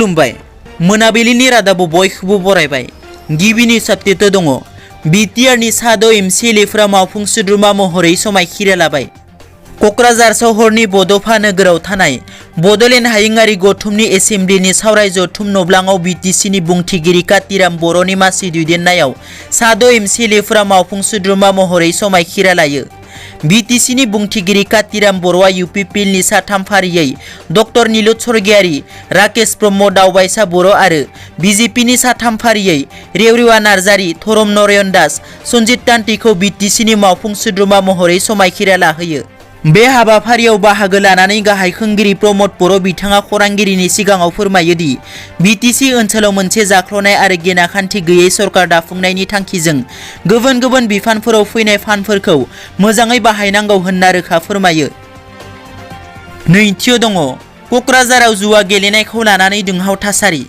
खुलुमबाय मोनाबिलिनि रादाबो बयखौबो बरायबाय। गिबिनि साबटेट दङ BTR नि साद' MCLA मावफुं सोद्रोमा महरै समायखिरा लाबाय। क'क्राझार सहरनि बड'फा नोगोराव थानाय बड'लेण्ड हायुङारि गौथुमनि एसेम्ब्लिनि सावराय जथुम नब्लाङाव BTC नि बुंथिगिरि कातिराम बर'नि मासि दैदेननायाव साद' MCLA मावफुं सोद्रोमा महरै समायखिरा लायो। BTC नि बुंथिगिरि कातिराम बर'आ UPPL नि साथाम फारियै डक्टर नीलुत स्वर्गियारी, राकेश ब्रह्म, दावबायसा बर' आरो BJP नि साथाम फारियै रेवरेवा नार्जारी, धरम नरेन दास, सन्जित तान्त्रिखौ BTC नि मावफुं सोद्रोमा महरै समायखिरा लाहोयो। बे हाबाफारियाव बाहागो लानानै गाहाय खुंगिरि प्रमद बर' बिथाङा खौरांगिरिनि सिगाङाव फोरमायो दि BTC ओनसोलाव मोनसे जाख्ल'नाय आरो गेनाखान्थि गैयै सरकार दाफुंनायनि थांखिजों गुबुन गुबुन बिफानफोराव फैनाय फान्डफोरखौ मोजाङै बाहायनांगौ होनना रोखा फोरमायो। नैथियाव दङ क'क्राझाराव जुवा गेलेनायखौ लानानै दुंहाव थासारि।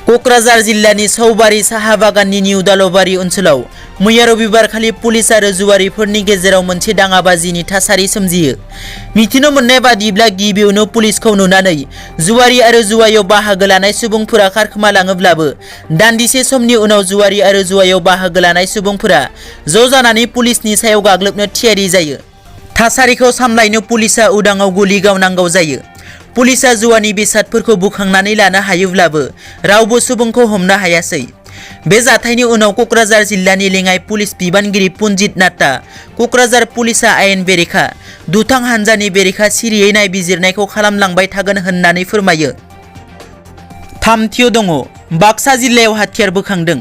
क'क्राझार जिल्लानि सौबारि साहा बागाननि निउ दालबारि ओनसोलाव मैया रबिबारखालि पुलिस आरो जुवारिफोरनि गेजेराव मोनसे दाङाबाजिनि थासारि सोमजियो। मिथिनो मोननाय बादिब्ला गिबियावनो पुलिसखौ नुनानै जुवारि आरो जुवायाव बाहागो लानाय सुबुंफोरा खारखोमालाङोब्लाबो दान्दिसे समनि उनाव जुवारि आरो जुवायाव बाहागो लानाय सुबुंफोरा ज' जानानै पुलिसनि सायाव गाग्लोबनो थियारि जायो। थासारिखौ सामलायनो पुलिसआ उदाङाव गुलि गावनांगौ जायो। पुलिसआ जुवानि बेसादफोरखौ बुखांनानै लानो हायोब्लाबो रावबो सुबुंखौ हमनो हायासै। बे जाथायनि उनाव क'क्राझार जिल्लानि लेङाइ पुलिस बिबानगिरि पुनजित नाथआ क'क्राझार पुलिसआ आयेन बेरेखा दुथां हानजानि बेरेखा सिरियै नायबिजिरनायखौ खालामलांबाय थागोन होननानै फोरमायो। थामथियाव दङ बाक्सा जिल्लायाव हाथियार बोखांदों।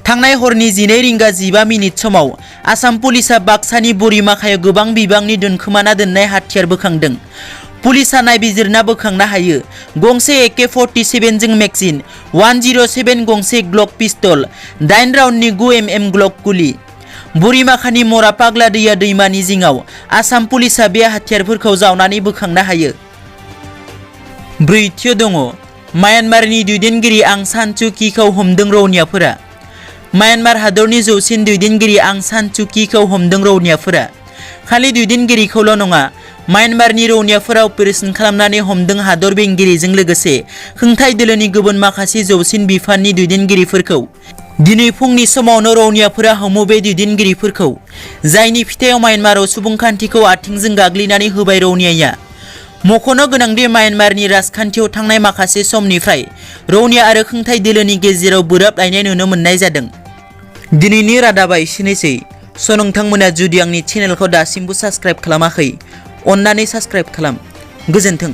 थांनाय हरनि 12:15 समाव आसाम पुलिसआ बाक्सानि बोरिमाखायाव गोबां बिबांनि दोनखोमाना दोननाय हाथियार बोखांदों। पुलिसआ नायबिजिरना बोखांनो हायो गंसे AK-47 जों मेगजिन 107 गंसे ग्लक पिस्तल 8 राउन्डनि 9mm ग्लक गुलि। बोरिमाखानि मरा पाग्ला दैया दैमानि जिङाव आसाम पुलिसआ बे हाथियारफोरखौ जावनानै बोखांनो हायो। ब्रैथियाव दङ म्यानमारनि दैदेनगिरि आं सान सुकीखौ हमदों रौनियाफोरा। म्यानमार हादरनि जौसिन दैदेनगिरि आं सान सुकीखौ हमदों रौनियाफोरा। खालि दैदेनगिरिखौल' नङा, म्यानमारनि रौनियाफोरा अपारेशन खालामनानै हमदों हादर बेंगिरिजों लोगोसे खुंथाय दोलोनि गुबुन माखासे जौसिन बिफाननि दैदेनगिरिफोरखौ। दिनै फुंनि समावनो रौनियाफोरा हमो बे दैदेनगिरिफोरखौ, जायनि फिथायाव म्यानमाराव सुबुंखान्थिखौ आथिंजों गाग्लिनानै होबाय रौनियाया। मख'नो गोनांदि म्यानमारनि राजखान्थियाव थांनाय माखासे समनिफ्राय रौनिया आरो खुंथाय दोलोनि गेजेराव बोराबलायनाय नुनो मोननाय जादों। दिनैनि रादाबा एसेनोसै। नोंथांमोना जुदि आंनि चेनेलखौ दासिमबो साबस्क्राइब खालामाखै, अन्नानै साबस्क्राइब खालाम। गोजोन्थों।